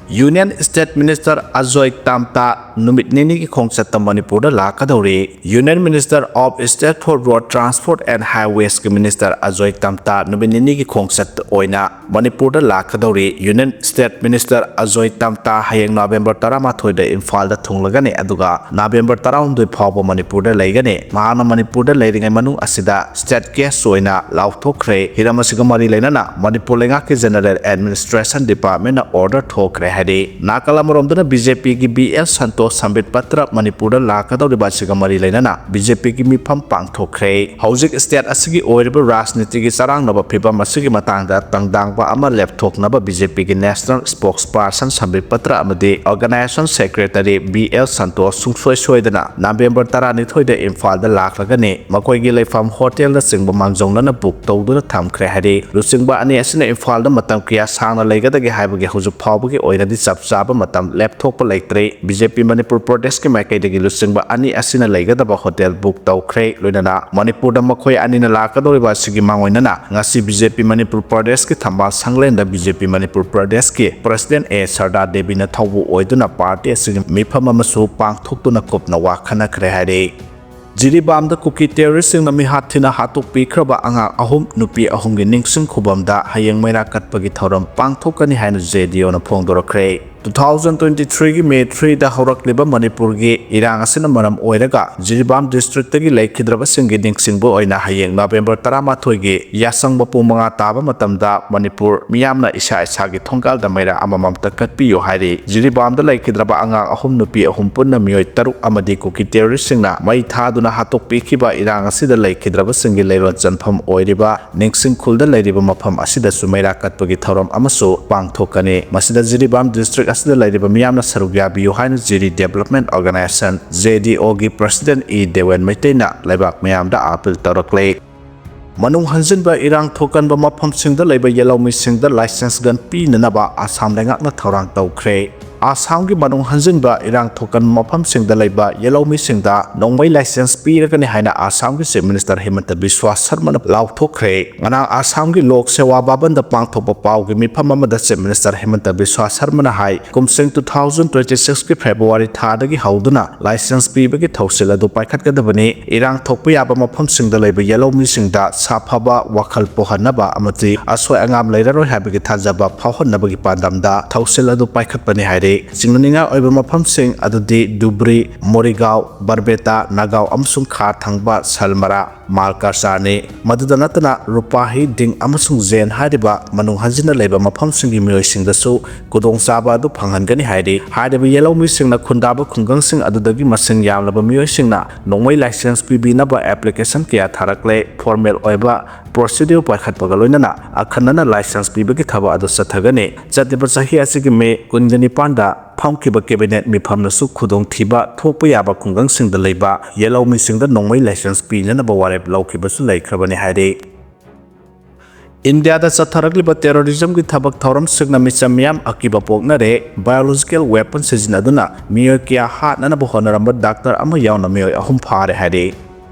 Union State Minister Ajoy Tamta ꯅꯨꯃꯤꯠ ꯅꯤꯅꯤꯒꯤ ꯈꯣꯡꯆꯠꯇ ꯃꯅꯤꯄꯨꯔꯗ ꯂꯥꯛꯀꯗꯧꯔꯤ꯫ Union Minister of State for Road Transport and Highwaysꯀꯤ Minister Ajoy Tamta ꯅꯨꯃꯤꯠ ꯅꯤꯅꯤꯒꯤ ꯈꯣꯡꯆꯠ ꯑꯣꯏꯅ ꯃꯅꯤꯄꯨꯔꯗ ꯂꯥꯛꯀꯗꯧꯔꯤ꯫ Union State Minister Ajoy Tamta ꯍꯌꯦꯡ ꯅꯕꯦꯝꯕꯔ ꯇꯔꯥꯃꯥꯊꯣꯏꯗ ꯏꯝꯐꯥꯜꯗ ꯊꯨꯡꯂꯒꯅꯤ, ꯑꯗꯨꯒ ꯅꯕꯦꯝꯕꯔ ꯇꯔꯥꯍꯨꯝꯗꯣꯏ ꯐꯥꯎꯕ ꯃꯅꯤꯄꯨꯔꯗ ꯂꯩꯒꯅꯤ꯫ ꯃꯍꯥꯛꯅ ꯃꯅꯤꯄꯨꯔꯗ ꯂꯩꯔꯤꯉꯩ ꯃꯅꯨꯡ ꯑꯁꯤꯗ state guest ꯑꯣꯏꯅ ꯂꯥꯎꯊꯣꯛꯈ꯭ꯔꯦ꯫ ꯍꯤꯔꯝ ꯑꯁꯤꯒ ꯃꯔꯤ ꯂꯩꯅꯅ ꯃꯅꯤꯄꯨꯔ ꯂꯩꯉꯥꯛꯀꯤ General Administration Departmentꯅ order ꯊꯣꯛꯈ꯭ꯔꯦ ꯍꯥꯏꯔꯤ꯫ ꯅꯥꯀꯜ ꯑꯃꯔꯣꯝꯗꯅ BJPꯒꯤ B L Santosh ꯁꯝꯕꯤꯠ ꯄꯇ꯭ꯔ ꯃꯅꯤꯄꯨꯔꯗ ꯂꯥꯛꯀꯗꯧꯔꯤꯕ ꯑꯁꯤꯒ ꯃꯔꯤ ꯂꯩꯅꯅ BJPꯒꯤ ꯃꯤꯐꯝ ꯄꯥꯡꯊꯣꯛꯈ꯭ꯔꯦ꯫ ꯍꯧꯖꯤꯛ state ꯑꯁꯤꯒꯤ ꯑꯣꯏꯔꯤꯕ ꯔꯥꯖꯅꯤꯇꯤꯒꯤ ꯆꯔꯥꯡꯅꯕ ꯐꯤꯚꯝ ꯑꯁꯤꯒꯤ ꯃꯇꯥꯡꯗ ꯇꯪꯗꯥꯡꯕ ꯑꯃ ꯂꯦꯞꯊꯣꯛꯅꯕ BJPꯒꯤ National Spokesperson ꯁꯝꯕꯤꯠ ꯄꯇ꯭ꯔ ꯑꯃꯗꯤ Organization Secretary B L Santosh ꯁꯨꯡꯁꯣꯏ ꯁꯣꯏꯗꯅ ꯅꯕꯦꯝꯕꯔ ꯇꯔꯥꯅꯤꯊꯣꯏꯗ ꯏꯝꯐꯥꯜꯗ ꯂꯥꯛꯂꯒꯅꯤ꯫ ꯃꯈꯣꯏꯒꯤ ꯂꯩꯐꯝ ꯍꯣꯇꯦꯜꯅꯆꯤꯡꯕ ꯃꯥꯡꯖꯧꯅꯅ book ꯇꯧꯗꯨꯅ ꯊꯝꯈ꯭ꯔꯦ ꯍꯥꯏꯔꯤ꯫ ꯂꯨꯆꯤꯡꯕ ꯑꯅꯤ ꯑꯁꯤꯅ ꯏꯝꯐꯥꯜꯗ ꯃꯇꯝ ꯀꯌꯥ ꯁꯥꯡꯅ ꯂꯩꯒꯗꯒꯦ ꯍꯥꯏꯕꯒꯤ ꯍꯧꯖꯤꯛ ꯐꯥꯎꯕꯒꯤ ꯑꯣꯏꯅꯗꯤ ꯆꯞ ꯆꯥꯕ ꯃꯇꯝ ꯂꯦꯞꯊꯣꯛꯄ ꯂꯩꯇ꯭ꯔꯤ꯫ BJP ꯃꯅꯤꯄꯨꯔ ꯄ꯭ꯔꯗꯦꯁꯀꯤ ꯃꯥꯏꯀꯩꯗꯒꯤ ꯂꯨꯆꯤꯡꯕ ꯑꯅꯤ ꯑꯁꯤꯅ ꯂꯩꯒꯗꯕ ꯍꯣꯇꯦꯜ book ꯇꯧꯈ꯭ꯔꯦ꯫ ꯂꯣꯏꯅꯅ ꯃꯅꯤꯄꯨꯔꯗ ꯃꯈꯣꯏ ꯑꯅꯤꯅ ꯂꯥꯛꯀꯗꯧꯔꯤꯕ ꯑꯁꯤꯒꯤ ꯃꯥꯡꯑꯣꯏꯅꯅ ꯉꯁꯤ BJP ꯃꯅꯤꯄꯨꯔ ꯄ꯭ꯔꯗꯦꯁꯀꯤ ꯊꯝꯕꯥꯜ ꯁꯪꯂꯦꯟꯗ BJP ꯃꯅꯤꯄꯨꯔ ꯄ꯭ꯔꯗꯦꯁꯀꯤ President A ꯁꯔꯗꯥ ꯗꯦꯕꯤꯅ ꯊꯧꯕꯨ ꯑꯣꯏꯗꯨꯅ party ꯑꯁꯤꯒꯤ ꯃꯤꯐꯝ ꯑꯃꯁꯨ ꯄꯥꯡꯊꯣꯛꯇꯨꯅ ꯀꯨꯞꯅ ꯋꯥ ꯈꯟꯅꯈ꯭ꯔꯦ ꯍꯥꯏꯔꯤ꯫ ꯖꯤꯔꯤꯕꯥꯝꯗ ꯀꯨꯀꯤ terroristꯁꯤꯡꯅ ꯃꯤꯍꯥꯠ ꯊꯤꯅ ꯍꯥꯠꯇꯣꯛꯄꯤꯈ꯭ꯔꯕ ꯑꯉꯥꯡ ꯑꯍꯨꯝ, ꯅꯨꯄꯤ ꯑꯍꯨꯝꯒꯤ ꯅꯤꯡꯁꯤꯡ ꯈꯨꯕꯝꯗ ꯍꯌꯦꯡ ꯃꯩꯔꯥ ꯀꯠꯄꯒꯤ ꯊꯧꯔꯝ ꯄꯥꯡꯊꯣꯛꯀꯅꯤ ꯍꯥꯏꯅ JDUꯅ ꯐꯣꯡꯗꯣꯔꯛꯈ꯭ꯔꯦ꯫ ꯇꯨ ꯊꯥꯎꯖꯟ ꯇ꯭ꯋꯦꯟꯇꯤ ꯊ꯭ꯔꯤꯒꯤ ꯃꯦ ꯊ꯭ꯔꯤꯗ ꯍꯧꯔꯛꯂꯤꯕ ꯃꯅꯤꯄꯨꯔꯒꯤ ꯏꯔꯥꯡ ꯑꯁꯤꯅ ꯃꯔꯝ ꯑꯣꯏꯔꯒ ꯖꯤꯔꯤꯕꯥꯝ ꯗꯤꯁꯇ꯭ꯔꯤꯛꯇꯒꯤ ꯂꯩꯈꯤꯗ꯭ꯔꯕꯁꯤꯡꯒꯤ ꯅꯤꯡꯁꯤꯡꯕ ꯑꯣꯏꯅ ꯍꯌꯦꯡ ꯅꯕꯦꯝꯕꯔ ꯇꯔꯥꯃꯥꯊꯣꯏꯒꯤ ꯌꯥꯆꯪꯕ ꯄꯨꯡ ꯃꯉꯥ ꯇꯥꯕ ꯃꯇꯝꯗ ꯃꯅꯤꯄꯨꯔ ꯃꯤꯌꯥꯝꯅ ꯏꯁꯥ ꯏꯁꯥꯒꯤ ꯊꯣꯡꯒꯥꯜꯗ ꯃꯩꯔꯥ ꯑꯃꯃꯝ ꯇꯛꯀꯠꯄꯤꯌꯨ ꯍꯥꯏꯔꯤ꯫ ꯖꯤꯔꯤꯕꯥꯝꯗ ꯂꯩꯈꯤꯗ꯭ꯔꯕ ꯑꯉꯥꯡ ꯑꯍꯨꯝ, ꯅꯨꯄꯤ ꯑꯍꯨꯝ, ꯄꯨꯟꯅ ꯃꯤꯑꯣꯏ ꯇꯔꯨꯛ ꯑꯃꯗꯤ ꯀꯨꯀꯤ ꯇꯦꯔꯣꯔꯤꯁꯁꯤꯡꯅ ꯃꯩ ꯊꯥꯗꯨꯅ ꯍꯥꯠꯇꯣꯛꯄꯤꯈꯤꯕ ꯏꯔꯥꯡ ꯑꯁꯤꯗ ꯂꯩꯈꯤꯗ꯭ꯔꯕꯁꯤꯡꯒꯤ ꯂꯩꯔꯣꯟ ꯆꯟꯐꯝ ꯑꯣꯏꯔꯤꯕ ꯅꯤꯡꯁꯤꯡ ꯈꯨꯜꯗ ꯂꯩꯔꯤꯕ ꯃꯐꯝ ꯑꯁꯤꯗꯁꯨ ꯃꯩꯔꯥ ꯀꯠꯄꯒꯤ ꯊꯧꯔꯝ ꯑꯃꯁꯨ ꯄꯥꯡꯊꯣꯛꯀꯅꯤ꯫ ꯃꯁꯤꯗ ꯖꯤꯔꯤꯕꯥꯝ ꯗꯤꯁꯇ꯭ꯔꯤꯛ ꯑꯁꯤꯗ ꯂꯩꯔꯤꯕ ꯃꯤꯌꯥꯝꯅ ꯁꯔꯨꯛ ꯌꯥꯕꯤꯌꯨ ꯍꯥꯏꯅ ꯖꯤꯔꯤ ꯗꯦꯕꯂꯞꯃꯦꯟ ꯑꯣꯔꯒꯅꯥꯏꯖꯦꯁꯟ, ꯖꯦ ꯗꯤ ꯑꯣꯒꯤ ꯄ꯭ꯔꯁꯤꯗꯦꯟ ꯏ ꯗꯦꯋꯦꯟ ꯃꯩꯇꯩꯅ ꯂꯩꯕꯥꯛ ꯃꯤꯌꯥꯝꯗ ꯑꯥꯄꯤꯜ ꯇꯧꯔꯛꯂꯦ꯫ ꯃꯅꯨꯡ ꯍꯟꯖꯤꯟꯕ ꯏꯔꯥꯡ ꯊꯣꯛꯀꯟꯕ ꯃꯐꯝꯁꯤꯡꯗ ꯂꯩꯕ ꯌꯦꯜꯍꯧꯃꯤꯁꯤꯡꯗ ꯂꯥꯏꯁꯦꯟꯁ ꯒꯟ ꯄꯤꯅꯅꯕ ꯑꯁꯥꯝ ꯂꯩꯉꯥꯛꯅ ꯊꯧꯔꯥꯡ ꯇꯧꯈ꯭ꯔꯦ꯫ ꯑꯁꯥꯝꯒꯤ ꯃꯅꯨꯡ ꯍꯟꯖꯤꯟꯕ ꯏꯔꯥꯡ ꯊꯣꯛꯀꯟꯕ ꯃꯐꯝꯁꯤꯡꯗ ꯂꯩꯕ ꯌꯦꯜꯍꯧꯃꯤꯁꯤꯡꯗ ꯅꯣꯡꯃꯩ ꯂꯥꯏꯁꯦꯟꯁ ꯄꯤꯔꯒꯅꯤ ꯍꯥꯏꯅ ꯑꯁꯥꯝꯒꯤ ꯆꯤꯐ ꯃꯤꯅꯤꯁꯇꯔ ꯍꯤꯃꯟꯇ ꯕꯤꯁ꯭ꯋꯥ ꯁꯔꯃꯅ ꯂꯥꯎꯊꯣꯛꯈ꯭ꯔꯦ꯫ ꯉꯔꯥꯡ ꯑꯁꯥꯝꯒꯤ ꯂꯣꯛ ꯁꯦꯋꯥ ꯚꯕꯟꯗ ꯄꯥꯡꯊꯣꯛꯄ ꯄꯥꯎꯒꯤ ꯃꯤꯐꯝ ꯑꯃꯗ ꯆꯤꯐ ꯃꯤꯅꯤꯁꯇꯔ ꯍꯤꯃꯟꯇ ꯕꯤꯁ꯭ꯋꯥ ꯁꯔꯃꯅ ꯍꯥꯏ, ꯀꯨꯝꯁꯤꯡ ꯇꯨ ꯊꯥꯎꯖꯟ ꯇ꯭ꯋꯦꯟꯇꯤ ꯁꯤꯛꯁꯀꯤ ꯐꯦꯕ꯭ꯔꯨꯋꯥꯔꯤ ꯊꯥꯗꯒꯤ ꯍꯧꯗꯨꯅ ꯂꯥꯏꯁꯦꯟꯁ ꯄꯤꯕꯒꯤ ꯊꯧꯁꯤꯜ ꯑꯗꯨ ꯄꯥꯏꯈꯠꯀꯗꯕꯅꯤ꯫ ꯏꯔꯥꯡ ꯊꯣꯛꯄ ꯌꯥꯕ ꯃꯐꯝꯁꯤꯡꯗ ꯂꯩꯕ ꯌꯦꯜꯍꯧꯃꯤꯁꯤꯡꯗ ꯁꯥꯐꯕ ꯋꯥꯈꯜ ꯄꯣꯛꯍꯟꯅꯕ ꯑꯃꯗꯤ ꯑꯁꯣꯏ ꯑꯉꯥꯝ ꯂꯩꯔꯔꯣꯏ ꯍꯥꯏꯕꯒꯤ ꯊꯥꯖꯕ ꯐꯥꯎꯍꯟꯅꯕꯒꯤ ꯄꯥꯟꯗꯝꯗ ꯊꯧꯁꯤꯜ ꯑꯗꯨ ꯄꯥꯏꯈꯠꯄꯅꯤ ꯍꯥꯏꯔꯤ꯫ ꯆꯤꯡꯅꯅꯤꯡꯉꯥꯏ ꯑꯣꯏꯕ ꯃꯐꯝꯁꯤꯡ ꯑꯗꯨꯗꯤ ꯙꯨꯕ꯭ꯔꯤ, ꯃꯣꯔꯤꯒꯥꯎ, ꯕꯔꯕꯦꯇꯥ, ꯅꯥꯒꯥꯎ ꯑꯃꯁꯨꯡ ꯈꯥ ꯊꯪꯕ ꯁꯜꯃꯔꯥ, ꯃꯥꯜꯀꯥꯔꯆꯥꯅꯤ꯫ ꯃꯗꯨꯗ ꯅꯠꯇꯅ ꯔꯨꯄꯥꯍꯤ, ꯗꯤꯡ ꯑꯃꯁꯨꯡ ꯖꯦꯟ ꯍꯥꯏꯔꯤꯕ ꯃꯅꯨꯡ ꯍꯟꯖꯤꯟꯅ ꯂꯩꯕ ꯃꯐꯝꯁꯤꯡꯒꯤ ꯃꯤꯑꯣꯏꯁꯤꯡꯗꯁꯨ ꯈꯨꯗꯣꯡꯆꯥꯕ ꯑꯗꯨ ꯐꯪꯍꯟꯒꯅꯤ ꯍꯥꯏꯔꯤ꯫ ꯍꯥꯏꯔꯤꯕ ꯌꯦꯜꯍꯧꯃꯤꯁꯤꯡꯅ ꯈꯨꯟꯗꯥꯕ ꯈꯨꯡꯒꯪꯁꯤꯡ ꯑꯗꯨꯗꯒꯤ ꯃꯁꯤꯡ ꯌꯥꯝꯂꯕ ꯃꯤꯑꯣꯏꯁꯤꯡꯅ ꯅꯣꯡꯃꯩ ꯂꯥꯏꯁꯦꯟꯁ ꯄꯤꯕꯤꯅꯕ ꯑꯦꯄ꯭ꯂꯤꯀꯦꯁꯟ ꯀꯌꯥ ꯊꯥꯔꯛꯂꯦ꯫ ꯐꯣꯔꯃꯦꯜ ꯑꯣꯏꯕ ꯄ꯭ꯔꯣꯁꯤꯗ꯭ꯌꯨꯔ ꯄꯥꯏꯈꯠꯄꯒ ꯂꯣꯏꯅꯅ ꯑꯈꯟꯅꯅ ꯂꯥꯏꯁꯦꯟꯁ ꯄꯤꯕꯒꯤ ꯊꯕꯛ ꯑꯗꯨ ꯆꯠꯊꯒꯅꯤ꯫ ꯆꯠꯂꯤꯕ ꯆꯍꯤ ꯑꯁꯤꯒꯤ ꯃꯦ ꯀꯨꯟꯒ ꯅꯤꯄꯥꯟꯗ ꯐꯝꯈꯤꯕ ꯀꯦꯕꯤꯅꯦꯠ ꯃꯤꯐꯝꯅꯁꯨ ꯈꯨꯗꯣꯡꯊꯤꯕ ꯊꯣꯛꯄ ꯌꯥꯕ ꯈꯨꯡꯒꯪꯁꯤꯡꯗ ꯂꯩꯕ ꯌꯦꯜꯍꯧꯃꯤꯁꯤꯡꯗ ꯅꯣꯡꯃꯩ ꯂꯥꯏꯁꯦꯟꯁ ꯄꯤꯅꯅꯕ ꯋꯥꯔꯦꯞ ꯂꯧꯈꯤꯕꯁꯨ ꯂꯩꯈ꯭ꯔꯕꯅꯤ ꯍꯥꯏꯔꯤ꯫ ꯏꯟꯗꯤꯌꯥꯗ ꯆꯠꯊꯔꯛꯂꯤꯕ ꯇꯦꯔꯣꯔꯤꯖꯝꯒꯤ ꯊꯕꯛ ꯊꯧꯔꯝꯁꯤꯡꯅ ꯃꯤꯆꯝ ꯃꯤꯌꯥꯝ ꯑꯀꯤꯕ ꯄꯣꯛꯅꯔꯦ꯫ ꯕꯥꯏꯑꯣꯂꯣꯖꯤꯀꯦꯜ ꯋꯦꯄꯟ ꯁꯤꯖꯤꯟꯅꯗꯨꯅ ꯃꯤꯑꯣꯏ ꯀꯌꯥ ꯍꯥꯠꯅꯅꯕ ꯍꯣꯠꯅꯔꯝꯕ ꯗꯥꯛꯇꯔ ꯑꯃ ꯌꯥꯎꯅ ꯃꯤꯑꯣꯏ ꯑꯍꯨꯝ ꯐꯥꯔꯦ ꯍꯥꯏꯔꯤ꯫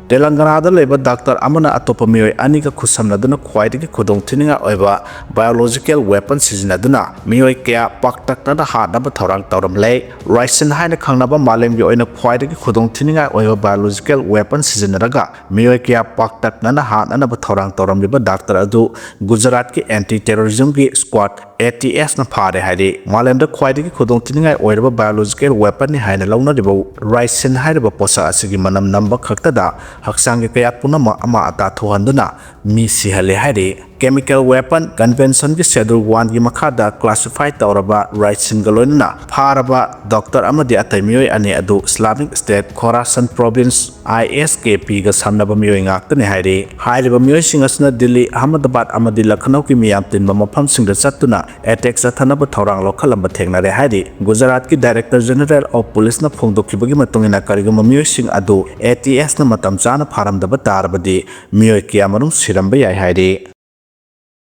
ꯇꯦꯂꯪꯒꯥꯅꯥꯗ ꯂꯩꯕ ꯗꯥꯛꯇꯔ ꯑꯃꯅ ꯑꯇꯣꯞꯄ ꯃꯤꯑꯣꯏ ꯑꯅꯤꯒ ꯈꯨꯠꯁꯝꯅꯗꯨꯅ ꯈ꯭ꯋꯥꯏꯗꯒꯤ ꯈꯨꯗꯣꯡꯊꯤꯅꯤꯡꯉꯥꯏ ꯑꯣꯏꯕ ꯕꯥꯏꯑꯣꯂꯣꯖꯤꯀꯦꯜ ꯋꯦꯄꯟ ꯁꯤꯖꯤꯟꯅꯗꯨꯅ ꯃꯤꯑꯣꯏ ꯀꯌꯥ ꯄꯥꯛꯇꯛꯅꯅ ꯍꯥꯠꯅꯕ ꯊꯧꯔꯥꯡ ꯇꯧꯔꯝꯂꯦ꯫ ꯔꯥꯏꯁꯤꯟ ꯍꯥꯏꯅ ꯈꯪꯅꯕ ꯃꯥꯂꯦꯝꯒꯤ ꯑꯣꯏꯅ ꯈ꯭ꯋꯥꯏꯗꯒꯤ ꯈꯨꯗꯣꯡꯊꯤꯅꯤꯡꯉꯥꯏ ꯑꯣꯏꯕ ꯕꯥꯏꯑꯣꯂꯣꯖꯤꯀꯦꯜ ꯋꯦꯄꯟ ꯁꯤꯖꯤꯟꯅꯔꯒ ꯃꯤꯑꯣꯏ ꯀꯌꯥ ꯄꯥꯛꯇꯛꯅꯅ ꯍꯥꯠꯅꯅꯕ ꯊꯧꯔꯥꯡ ꯇꯧꯔꯝꯂꯤꯕ ꯗꯥꯛꯇꯔ ꯑꯗꯨ ꯒꯨꯖꯔꯥꯠꯀꯤ ꯑꯦꯟꯇꯤ ꯇꯦꯔꯣꯔꯤꯖꯝꯒꯤ ꯁ꯭ꯀ꯭ꯋꯥꯗ ATSꯅ ꯐꯥꯔꯦ ꯍꯥꯏꯔꯤ꯫ ꯃꯥꯂꯦꯝꯗ ꯈ꯭ꯋꯥꯏꯗꯒꯤ ꯈꯨꯗꯣꯡꯊꯤꯅꯤꯡꯉꯥꯏ ꯑꯣꯏꯔꯕ biological weaponꯅꯤ ꯍꯥꯏꯅ ꯂꯧꯅꯔꯤꯕ ricin ꯍꯥꯏꯔꯤꯕ ꯄꯣꯠꯁꯛ ꯑꯁꯤꯒꯤ ꯃꯅꯝ ꯅꯝꯕ ꯈꯛꯇꯗ ꯍꯛꯆꯥꯡꯒꯤ ꯀꯌꯥꯠ ꯄꯨꯝꯅꯃꯛ ꯑꯃꯥ ꯑꯇꯥ ꯊꯣꯛꯍꯟꯗꯨꯅ ꯃꯤ ꯁꯤꯍꯜꯂꯦ ꯍꯥꯏꯔꯤ꯫ Chemical Weapon Conventionꯒꯤ Schedule oneꯒꯤ ꯃꯈꯥꯗ classify ꯇꯧꯔꯕ ricinꯒ ꯂꯣꯏꯅꯅ ꯐꯥꯔꯕ doctor ꯑꯃꯗꯤ ꯑꯇꯩ ꯃꯤꯑꯣꯏ ꯑꯅꯤ ꯑꯗꯨ Islamic State Khorasan Province, ISKPꯒ ꯁꯝꯅꯕ ꯃꯤꯑꯣꯏ ꯉꯥꯛꯇꯅꯤ ꯍꯥꯏꯔꯤ꯫ ꯍꯥꯏꯔꯤꯕ ꯃꯤꯑꯣꯏꯁꯤꯡ ꯑꯁꯤꯅ ꯗꯤꯜꯂꯤ, ꯑꯍꯃꯗꯕꯥꯗ ꯑꯃꯗꯤ ꯂꯈꯅꯧꯒꯤ ꯃꯤꯌꯥꯝ ꯇꯤꯟꯕ ꯃꯐꯝꯁꯤꯡꯗ ꯆꯠꯇꯨꯅ attack ꯆꯠꯊꯅꯕ ꯊꯧꯔꯥꯡ ꯂꯧꯈꯠꯂꯝꯕ ꯊꯦꯡꯅꯔꯦ ꯍꯥꯏꯔꯤ꯫ ꯒꯨꯖꯔꯥꯠꯀꯤ Director General of Policeꯅ ꯐꯣꯡꯗꯣꯛꯈꯤꯕꯒꯤ ꯃꯇꯨꯡ ꯏꯟꯅ, ꯀꯔꯤꯒꯨꯝꯕ ꯃꯤꯑꯣꯏꯁꯤꯡ ꯑꯗꯨ ATSꯅ ꯃꯇꯝ ꯆꯥꯅ ꯐꯥꯔꯝꯗꯕ ꯇꯥꯔꯕꯗꯤ ꯃꯤꯑꯣꯏ ꯀꯌꯥꯃꯔꯨꯝ ꯁꯤꯔꯝꯕ ꯌꯥꯏ ꯍꯥꯏꯔꯤ꯫